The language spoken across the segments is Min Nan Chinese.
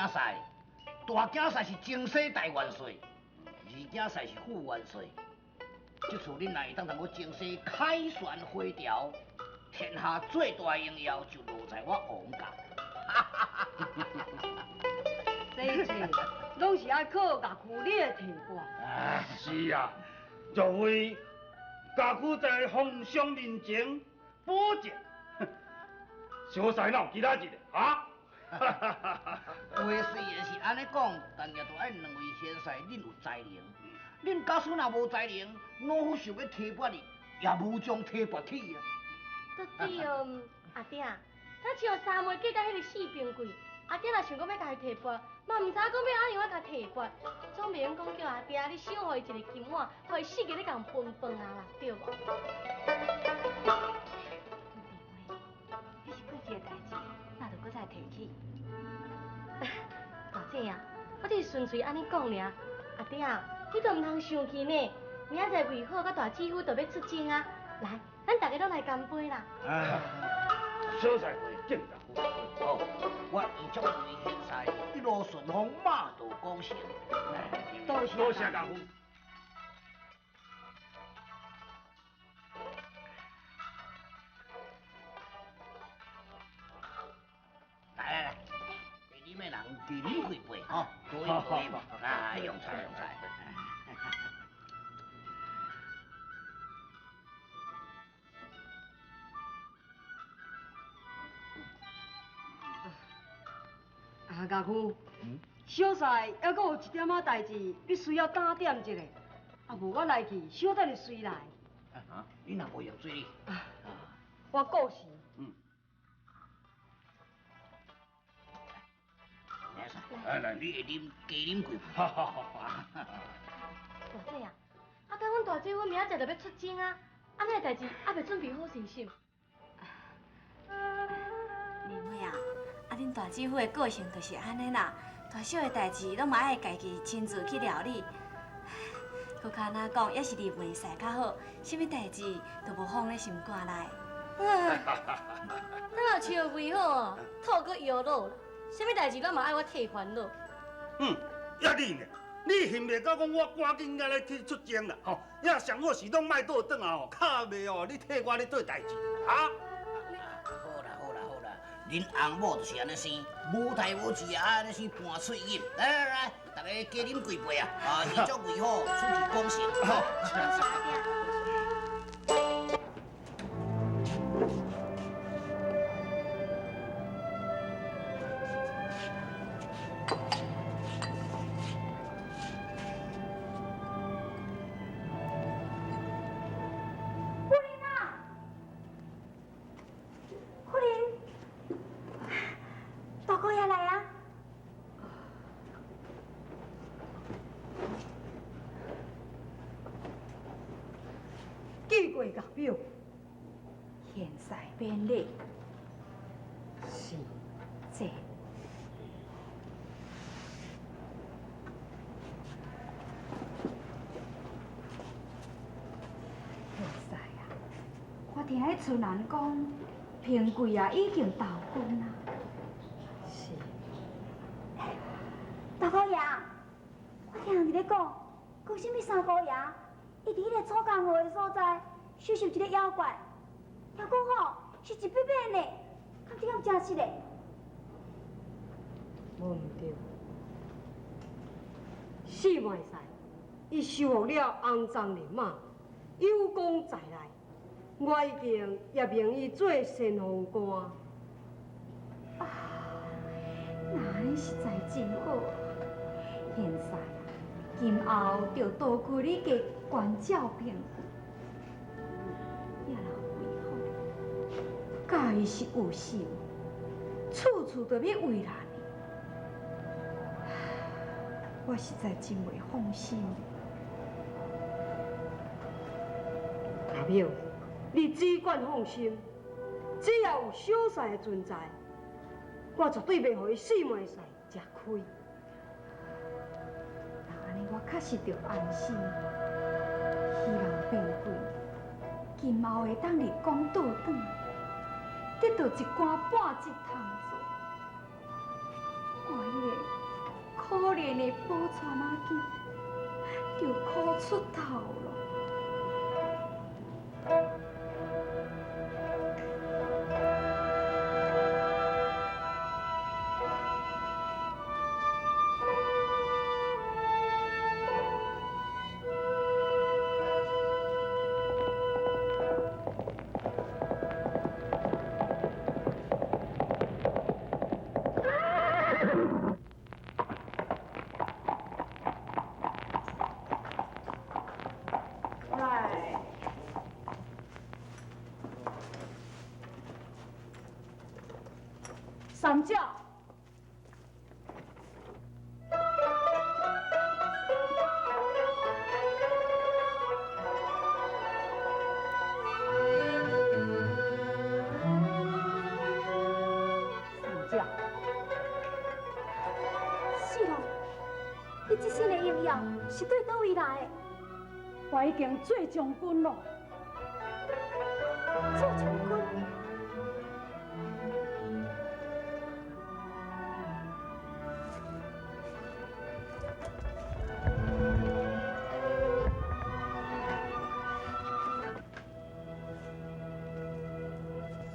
囝婿，大囝婿是征西大元帅，二囝婿是副元帅。這次恁若會當同我征西凱旋回朝，天下最大的榮耀就落在我王家。這一切攏是愛靠岳父你的提拔。是啊，若非家父在奉上面前保證，小婿哪有其他一个啊？話雖然是按呢講，但也都愛兩位賢婿恁有才能。恁假使若無才能，老夫想欲提拔你，也無從提拔起啊。對對，阿爹，咱像三妹嫁共彼个四平貴，阿爹若想講欲共伊提拔，嘛毋知影講欲按怎樣共提拔，總袂用講叫阿爹你賞予伊一个金碗，予伊四界咧共分飯啊啦，對無？妹，彼是過去的代誌，哪著閣再提起？大姐啊，我只是純粹按呢講爾，阿爹啊，你都毋通生氣呢。明仔載魏好佮大姊夫就欲出征啊，來，咱逐家攏來乾杯啦！小婿敬大夫。好，我預祝兩位賢婿一路順風，馬到功成。多謝多謝家父。來來來，會啉的人加啉幾杯，吼，多飲多飲，來用菜用菜。啊，岳父，小婿猶閣有一點仔代誌，必須要打點一下，啊，無我來去，小等下隨來。啊，你若無用水哩？啊，我顧時。來來，你會啉加啉幾杯。好好好。大姐啊，啊，敢阮大姐夫明仔載就欲出征啊，按呢代誌猶未準備好是甚？二妹啊，啊，恁大姊夫的個性就是按呢啦，大小的代誌攏嘛愛家己親自去料理。閣較按怎講，猶是二妹婿較好，啥物代誌都無放咧心肝內。咱若像魏好哦，吐閣搖腦啦，啥物代誌攏嘛愛我替煩惱。嗯，抑你呢？你恨袂到講我趕緊仔咧去出征啦，吼！抑上好是攏莫倒轉來吼，較袂哦，你替我咧做代誌，啊？好啦好啦好啦，恁翁某就是按呢生，無代無誌啊，按呢生盤喙飲。來來來，大家加啉幾杯啊！啊，預祝魏好出去功成。好。夫人啊，夫人，大姑爺來啊！見過岳表，賢婿免禮。是。坐。賢婿啊，我聽彼村人講，平貴啊已經投軍啊。是。大姑爺，我聽人佇咧講，講啥物三姑爺，伊佇彼个楚江河的所在，收拾一个妖怪，聽講吼是一筆筆呢，敢這敢真實的？無毋對，四妹婿，伊收服了紅鬃人馬，有功在內，我已經任命伊做先鋒官。啊，那按呢實在真好啊！賢婿啊，今後就多虧你加關照平貴，也若魏好，佮伊是有心，處處都欲為難你，我實在真袂放心。阿表，你只管放心，只要有小婿的存在，我絕對袂予伊四妹婿食虧。那按呢，我確實著安心。希望平貴今後會當立功倒轉，得到一官半職通做。我彼个可憐的寶釵仔囝就苦出頭咯。來，三姐。三姐，是咯，你這身的榮耀是對佗位來的？我已經做將軍咯。做將軍？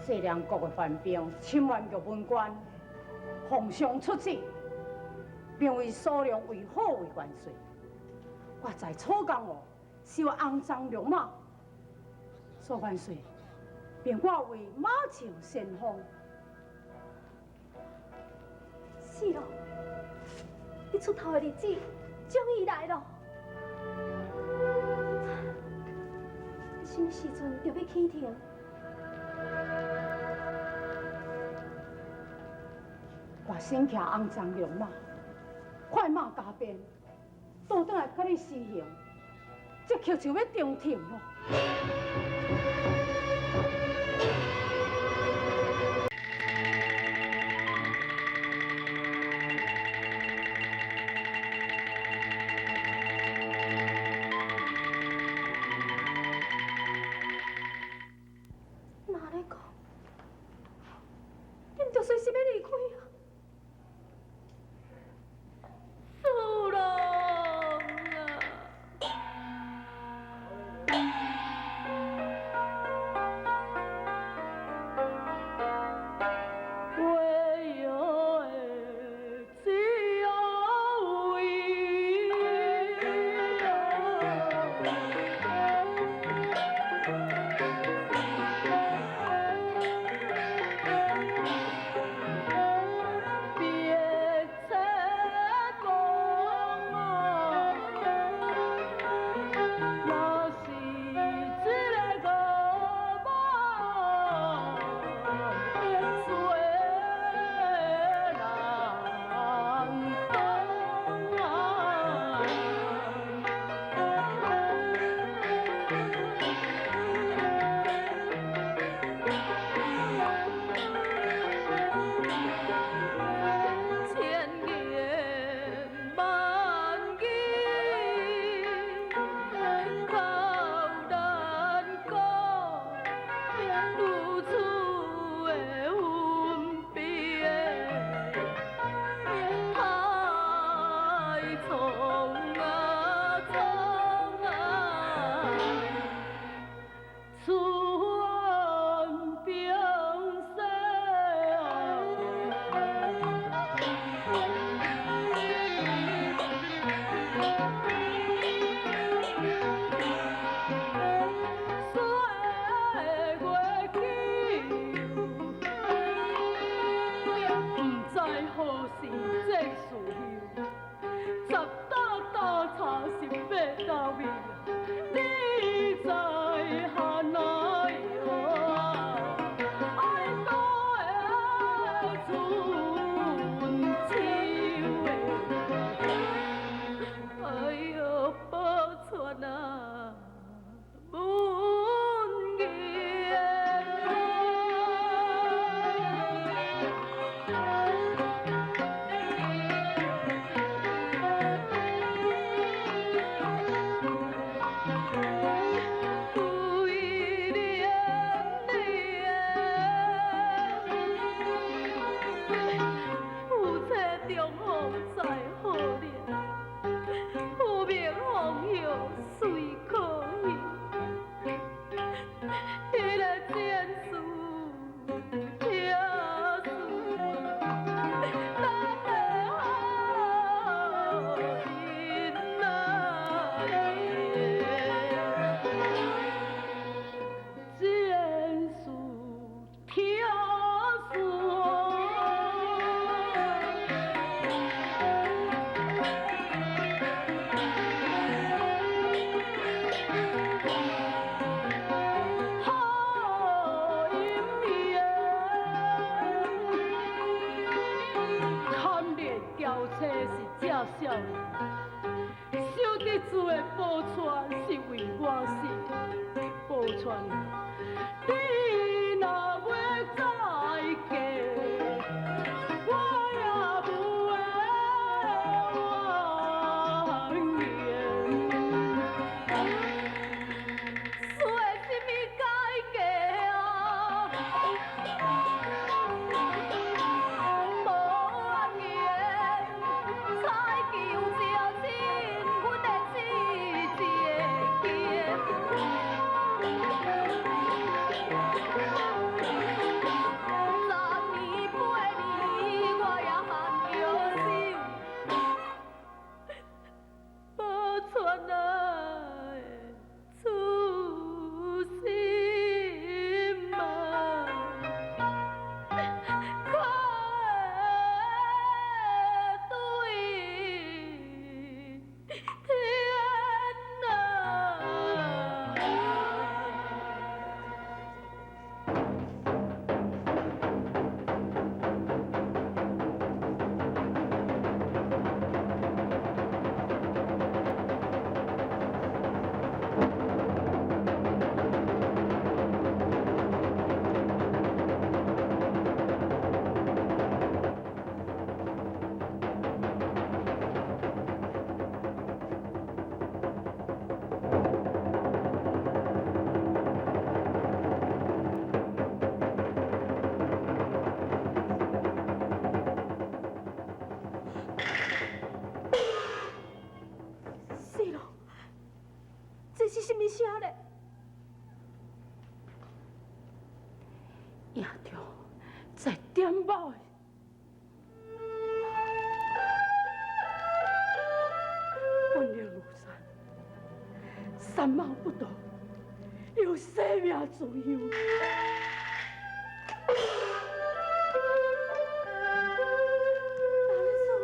西涼國的藩兵侵犯玉門關，奉上出旨，并為蘇良為好為元帥。我在楚江湖收紅鬃綠馬，蘇元帥命我為馬前先鋒。是咯，你出頭的日子終於來咯。你什麼時陣就欲起程？我身騎紅鬃綠馬，快馬加鞭，倒轉來佮你私刑，這刻就欲登庭咯。哪咧講？恁就隨時欲離開啊？蘇郎啊！为哟只有为别再讲啊，若是这个无做人讲啊。千言萬語口難講，如此的分別太怅啊怅啊，此岸冰雪啊。岁月久，赢著在点卯的。本领如山，三卯不到，有生命自由。哪里输了？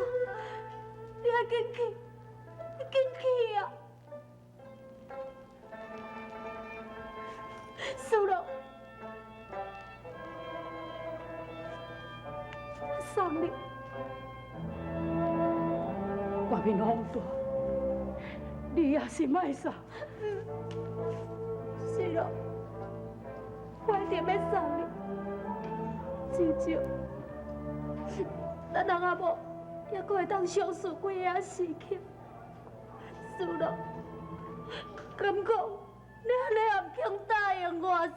你爱紧去，你紧去啊！输了，我送你。外面风大，你也是莫送。是咯，我一定欲送你。至少，咱翁仔某犹阁会当相处几仔时刻。输了，敢讲你按呢也毋肯答应我是？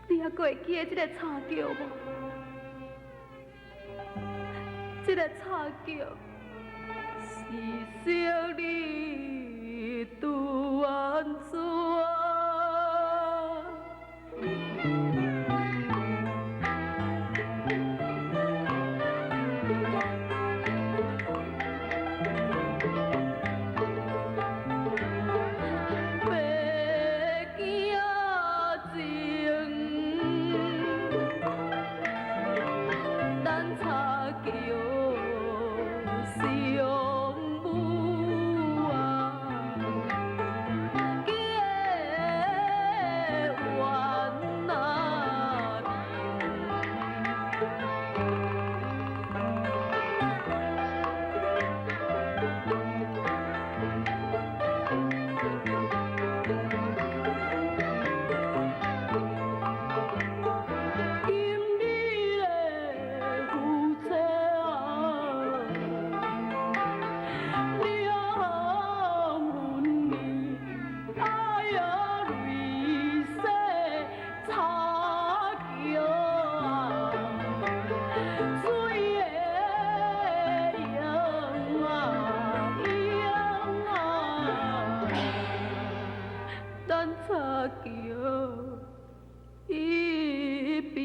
你犹阁会记得这个插桥无？这个插桥是惜你拄安怎？插橋一邊。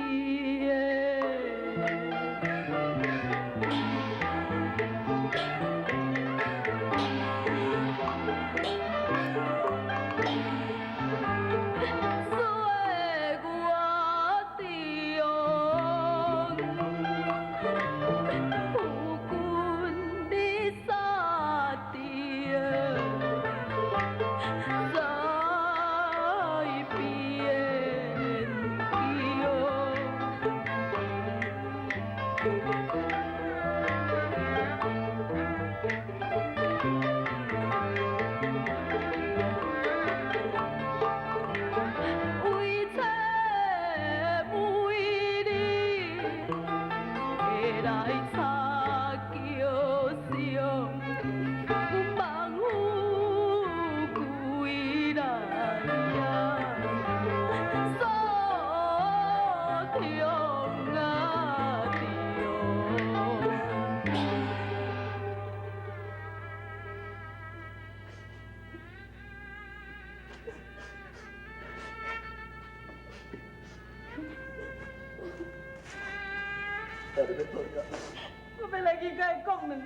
我欲來去共伊講兩句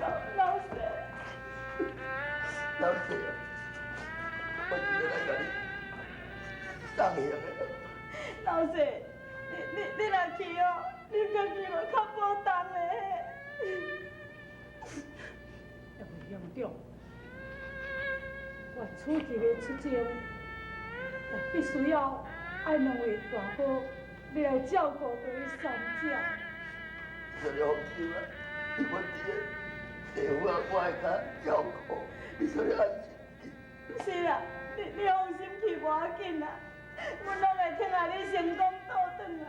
啊！老師，老師啊，我今日來共你送行的。老師，你若去哦，你家己嘛較保重的。兩位兄長，我此次欲出征，也必須要愛兩位大哥，你來照顧著彼三者。你放心啦，你阮佇个地府啊，我會較照顧，你說你安心去。是啦，你放心去無要緊啦，阮攏會疼愛你成功倒轉來。